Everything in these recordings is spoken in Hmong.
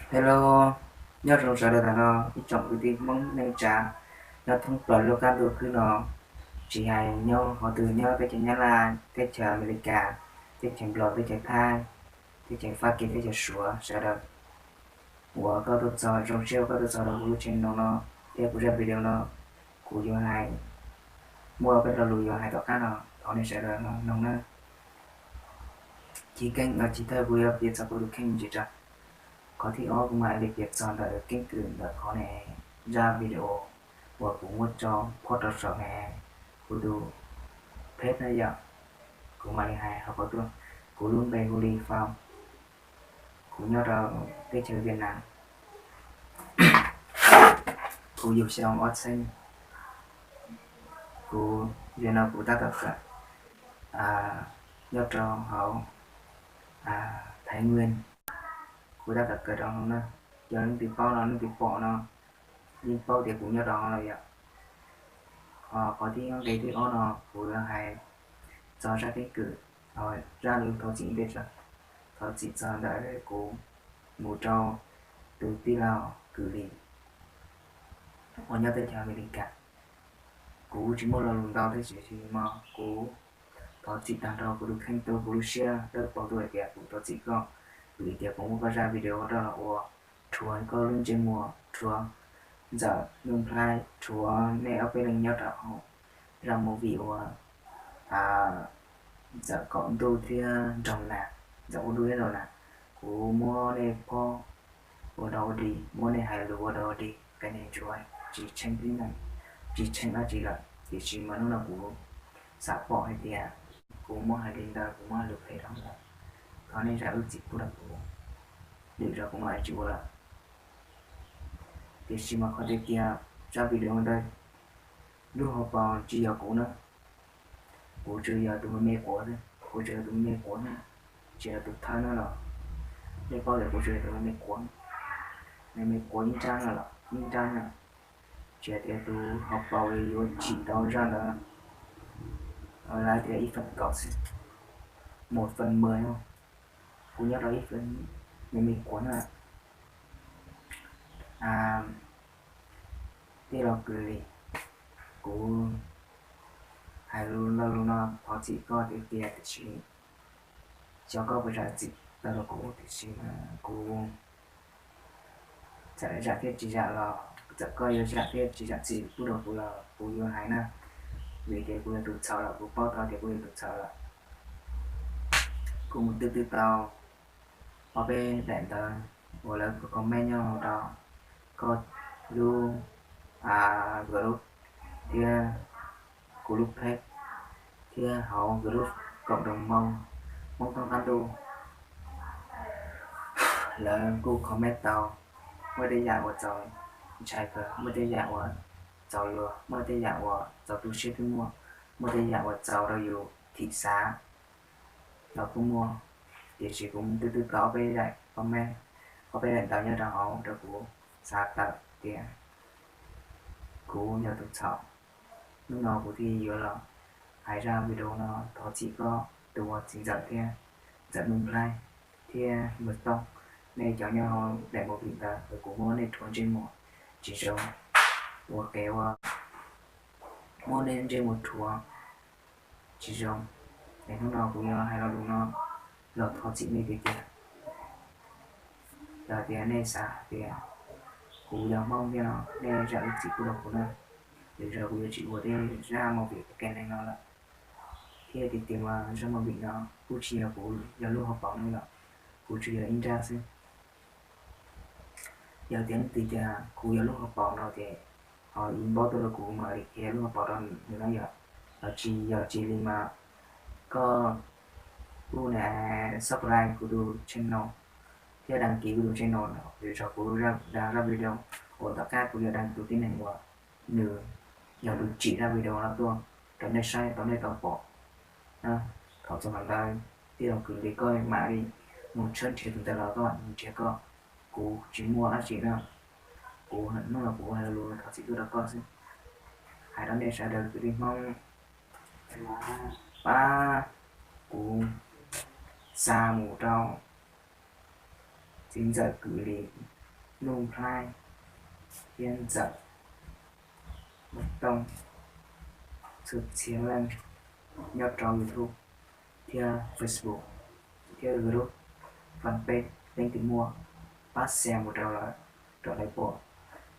Hello, nyob zoo sawv daws ntawm no, ib tsoom kwv tij Hmoob neej tsa nyob thoob plaws lub qab ntuj khwb no, tsis hais nyob qhov twg, nyob teb chaws Nyab Laj, teb chaws Amelikas, teb chaws Nplog, teb chaws Thaib, teb chaws Fab Kis, teb chaws Suav, sawv daws uas koj tuaj txog, zoo siab uas koj tuaj txog rau kuv lub channel no thiab kuv zaj video no. Kuv yuav hais, muaj peb lo lus yuav hais tom qab no, thov nej sawv daws mloog nawb. Chiv keeb no, chiv thawj kuv yuav piav txog kuv tus kheej me ntsis tso. Qhov thib ob kuv mam li piav txog ntawm keeb kwm ntawm qhov ne, zaj video uas kuv muab tso, post rau saum ne, kuv tus page na yom. Kuv mam li hais hauv paus tuaj. Kuv lub npe hu li Fau, kuv nyob rau teb chaws Vietnam. Kuv yug xyoo ob txheeb. Kuv, yog no kuv tab tom kawm nyob rau hauv Thái Nguyên. Kuv tab tom kawm rau hauv na. Yog leej twg paub no, leej twg pom no, yeej paub tias kuv nyob rau hauv lawm yom. Qhov thib nqe thib ob no kuv yuav hais txog zaj keeb kwm, zaj lus thov txim ntej tso, thov txim txog ntawm kuv mus rau tus tij laug Kwm Lis uas nyob teb chaws Amelikas. Kuv tsis muaj lo lus ntau thiab, tiam sis mas kuv thov txim tag nrho kuv tus kheej tuaj, kuv lub siab dawb paug tuaj hais tias kuv thov txim koj, vim tias kuv muab koj zaj video rau los ua rhuav koj lub ntsej muag, rhuav Ntxawm Nuj Nplhaib, rhuav nej ob peb leeg nyob rau hauv zaj movie uas Ntxawm Kaum Ntuj thiab Nraug Nas, Ntxawm Ua Ntuj thiab Nraug Nas. Kuv muab nej pob ua dog ua dig, muab nej hais lus ua dog ua dig, qee neeg tsuas tsis tsheej tib neeg, tsis tsheej dab tsi lawm, tiam sis mas hnub no kuv xav pom hais tias kuv muab hais li ntawd, kuv muab hais lus phem rau lawm, thov nej zam lub txim pub rau kuv, lwm zaus kuv mam li tsis ua lawm. Tiam sis mas qhov tiag tiag zaj video ntawd lub hauv paus tsis yog kuv na, kuv tsuas yog tus me me quav xwb, kuv tsuas yog tus me me quav na, tsis yog tus thawj na los. Nej paub tias kuv tsuas yog tus me me quav, me me quav ib nrab na los ib nrab na. Tsis hais tias tus hauv paus yuav tsim tau zaj ntawd, lawv tias ib feem kaum xwb, một phần mười no, kuv nyob rau ib feem, me me quav na. Tij laug Kwm Lis, kuv hais lo lus no thov txim koj tiag tiag, tiam sis xyov koj puas zam txim tau rau kuv, tiam sis kuv txawm zam thiab tsis zam los, txawm koj yuav zam thiab tsis zam txim pub rau kuv los kuv yuav hais na, vim tias kuv yog tus txhaum lawm, kuv paub tau tias kuv yog tus txhaum lawm. Kuv mus twb twb tau ob peb daim ntawv uas lawv comment nyob rau koj lub group thiab kuv lub page thiab hauv group cộng đồng Hmoob, Hmoob thoob qab ntuj. Lawv kuj comment tau, muaj tej yam uas txaus ntshai kawg, muaj tej yam uas txaus luag, muaj tej yam uas txaus tu siab twb muaj, muaj tej yam uas txaus rau yus thim xav los kuj muaj. Tiam sis kuv twb twb tau ob peb daim comment, ob peb daim ntawv nyob rau hauv rau kuv xav tawm tias kuv yog tus txhaum. Hnub no kuv thiaj yuav los hais zaj video no thov txim koj tus uas txiv ntxawm thiab ntxawm Nuj Nplhaib thiab Npawg Tooj, nej cov nyob hauv daim movie ntawd uas kuv muab nej rhuav ntsej muag tsis zoo, ua qe ua, muab nej ntsej muag rhuav tsis zoo. Es hnub no kuv yuav hais lo lus no los thov txim nej tiag tiag. Yog tias nej xav hais tias kuv yog Hmoob thiab no, nej zam lub txim pub rau kuv na. Lwm zaus kuv yuav tsis ua tej zaj movie ua ke neeg no lawm. Thiab tiag tiag mas zaj movie no kuj tsis yog kuv yog lub hauv paus no yom, kuv tsuas yog ib nrab xwb. Yog tias leej twg tias kuv yog lub hauv paus no ces ho inbox tuaj rau kuv mam li qhia lub hauv paus rau nws na yom. Los tsis yog tsis li mas koj kuj ne, subscribe kuv tus channel thiab đăng ký kuv tus channel no, lwm zaus kuv da zaj video uas tom qab kuv yuav đăng tus tib neeg uas nws yog tus tsim zaj video no tuaj rau nej saib, rau nej tau pom. Thaum txog ntawd tij laug Kwm Lis koj mam li mus tshawb nrhiav tus ntawd los koj mam mus nrhiav koj, kuv tsis muaj dab tsi na. Kuv hnub no kuv hais lus thov txim tuaj rau koj xwb, hais rau nej sawv daws kwv tij Hmoob pab kuv xa mus rau txiv ntxawm Kwm Lis Nuj Nplhaib thiab Ntxawm Npawg Tooj, txhua txhia leej nyob rau YouTube thiab Facebook thiab group fanpage, leej twg muaj, pab share mus rau lawv, rau lawv pom,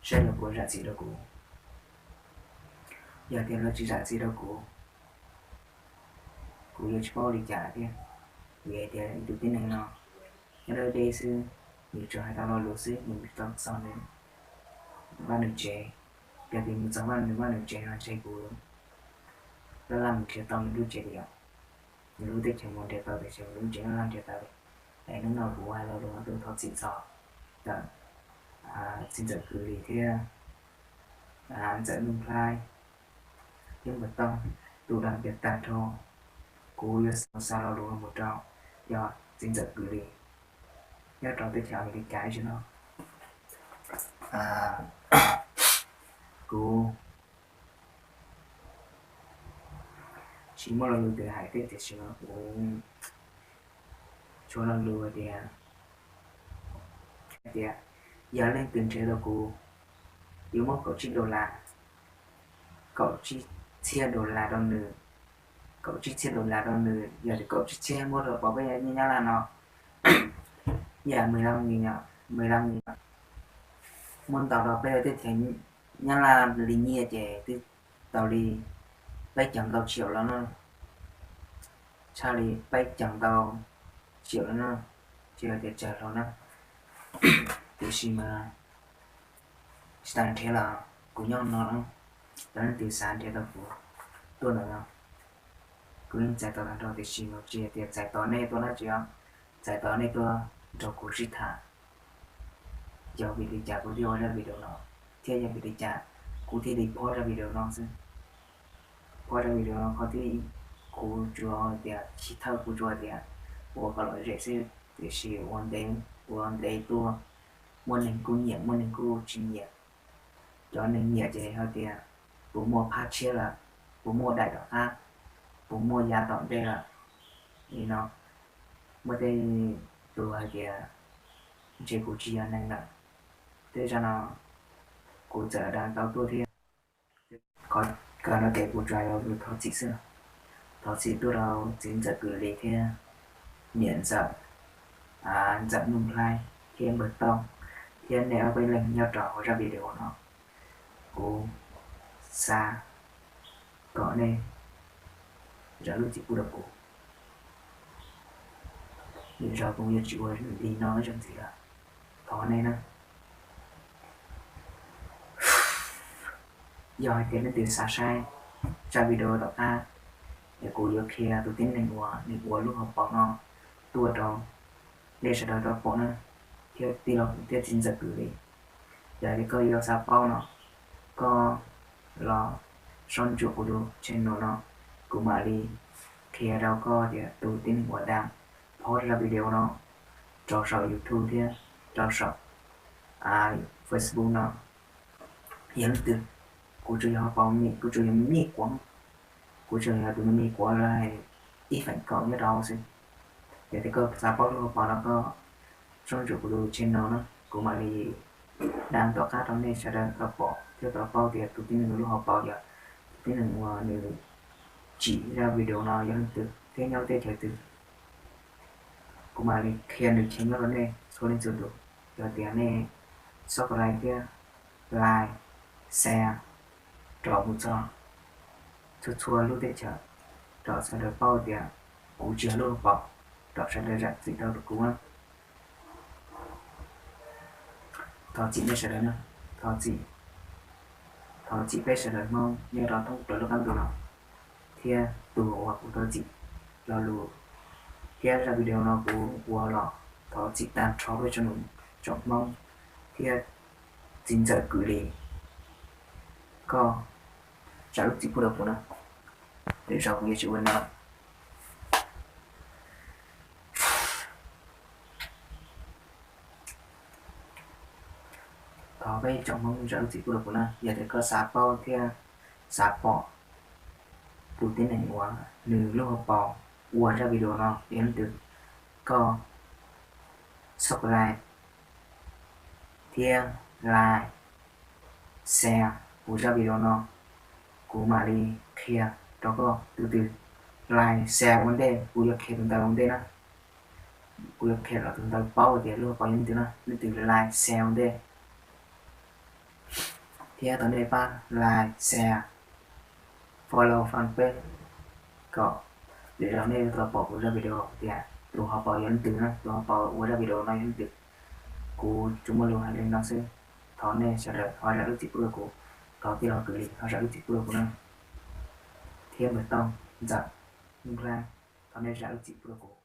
saib lawv puas zam txim rau kuv. Yog tias lawv tsis zam txim rau kuv, kuv yuav tsis paub ua li cas thiab. Vim hais tias ib tug tib neeg no nyob dawb deb xwb, nws tsuas hais tau lo lus xwb, nws tsis tau txog nws vaj nws tsev. Yog tias mus txog vaj nws vaj nws tsev no ntshe kuv laj laj mus nrhiav tau nws lub tsev li os, nws lub teb chaws mus nrhiav tau tiam sis nws lub tsev laj laj nrhiav tau li. Es hnub no kuv hais lo lus no tuaj thov txim txog ntawm txiv ntxawm Kwm Lis thiab ntxawm Nuj Nplhaib thiab Npawg Tooj, tus dag tias tag nrho kuv yuav xa lo lus no mus rau yog txiv ntxawm Kwm Lis nyob rau teb chaws Amelikas ib zaug no. Kuv tsis muaj lo lus twg hais thiab tiam sis mas kuv tshuav lo lus hais tias, hais tias yog leej twg nrhiav tau kuv, yuav muab kaum tsib dollar, kaum tsib txhiab dollar rau nws, kaum tsib txhiab dollar rau nws, yog tias kaum tsib txhiab muab rau pov peb nyiaj Nyab Laj no, yog mười lăm nghìn, mười lăm nghìn, muab ntaus rau peb teb chaws Nyab Laj li nyiaj ces twb tau li peb caug ntau triệu los no, tshaj li peb caug ntau triệu los no, tsis yog tias tsawg hlo na. Tiam sis mas tsis tas nrhiav los kuv nyob no, yog leej twg xav nrhiav tau kuv tuaj ntawm no, kuv yeej txais tos tag nrho tiam sis mas tsis yog tias txais tos nej tuaj dab tsi os, txais tos nej tuaj nrog kuv sib tham. Yog vim li cas kuv thiaj ua zaj video no, thiab yog vim li cas kuv thiaj li phob zaj video no xwb. Phob zaj video no qhov thib ib, kuv tsuas tias chiv thawj kuv tsuas tias ua kom lom zem xwb, tiam sis ua ntev ua ntev tuaj muaj neeg kuj nyiam muaj neeg kuj tsis nyiam. Cov neeg nyiam ces hais tias puas muaj phab tshiab lawm, puas muaj daim tom qab, puas muaj yav tom ntej lawm li no. Muaj tej tus hais tias ntshe kuv tsis yog neeg lawm. Tej zaj no kuv txawm dag tau tuaj thiab. Qhov kawg no ces kuv tsuas hais los thov txim xwb. Thov txim tuaj rau txiv ntxawm Kwm Lis thiab niam ntxawm, ntxawm Nuj Nplhaib thiab Npawg Tooj thiab nej ob peb leeg nyob rau hauv zaj video no. Kuv xav kom nej zam lub txim pub rau kuv. Lwm zaus kuv yuav tsis ua li no ib zaug ntxiv lawm. Thov nej na. Yog hais tias leej twg xav saib zaj video tom qab, es kuv yuav qhia tus tib neeg uas nws ua lub hauv paus no tuaj rau nej sawv daws tau pom na, thiab tij laug thiab txiv ntxawm Kwm Lis. Yog li koj yuav xav paub no, koj los saib ntsuam kuv tus channel no, kuv mam li qhia rau koj tias tus tib neeg uas dag phob zaj video no rau saum YouTube thiab rau saum Facebook no yog leej twg. Kuv tsuas yog hauv paus, kuv tsuas yog me nyuam quav, kuv tsuas yog tus me nyuam quav los ib feem kaum nyob rau hauv xwb. Yog tias koj xav paub lub hauv paus no koj saib ntsuam kuv tus channel no, kuv mam li dag tom qab rau nej sawv daws tau pom thiab tau paub tias tus tib neeg lub hauv paus yog tus tib neeg uas nws tsim zaj video no yog leej twg thiab nyob lub teb chaws twg. Kuv mam li qhia nws channel nyob rau nej txhua leej txhua tus. Yog tias nej subscribe thiab like, share rau mus txog txhua txhua lub teb chaws, rau sawv daws paub tias kuv tsis yog lub hauv paus, rau sawv daws zam txim rau kuv. Thov txim nej sawv daws na, thov txim, thov txim peb sawv daws Hmoob nyob rau thoob plaws lub qab ntuj no, thiab tus uas kuv thov txim lo lus thiab zaj video no kuv ua los thov txim tag nrho peb tsoom Hmoob thiab txiv ntxawm Kwm Lis, koj zam lub txim pub rau kuv na, lwm zaus kuv yuav tsis ua no. Thov peb tsoom Hmoob zam lub txim pub rau kuv na, yog tias koj xav paub thiab xav pom tus tib neeg uas nws lub hauv paus ua zaj video no yog leej twg, koj subscribe thiab like, share kuv zaj video no. Kuv mam li qhia rau koj tus twg like, share ua ntej, kuv yuav qhia tus ntawd ua ntej na. Kuv yuav qhia rau tus ntawd paub tias lub hauv paus yog leej twg na, leej twg like, share ua ntej. Thiab thov nej pab like, share, follow fanpage kom lwm zaus nej yuav tau pom kuv zaj video tias tus hauv paus yog leej twg na, tus hauv paus ua zaj video no yog leej twg. Kuv tsuas muaj lus hais li no xwb. Thov nej sawv daws ho zam lub txim pub rau kuv, thov tij laug Kwm Lis ho zam lub txim pub rau kuv na, thiab npawg Tooj Ntxawm Nuj Nplhaib, thov nej zam lub txim pub rau kuv.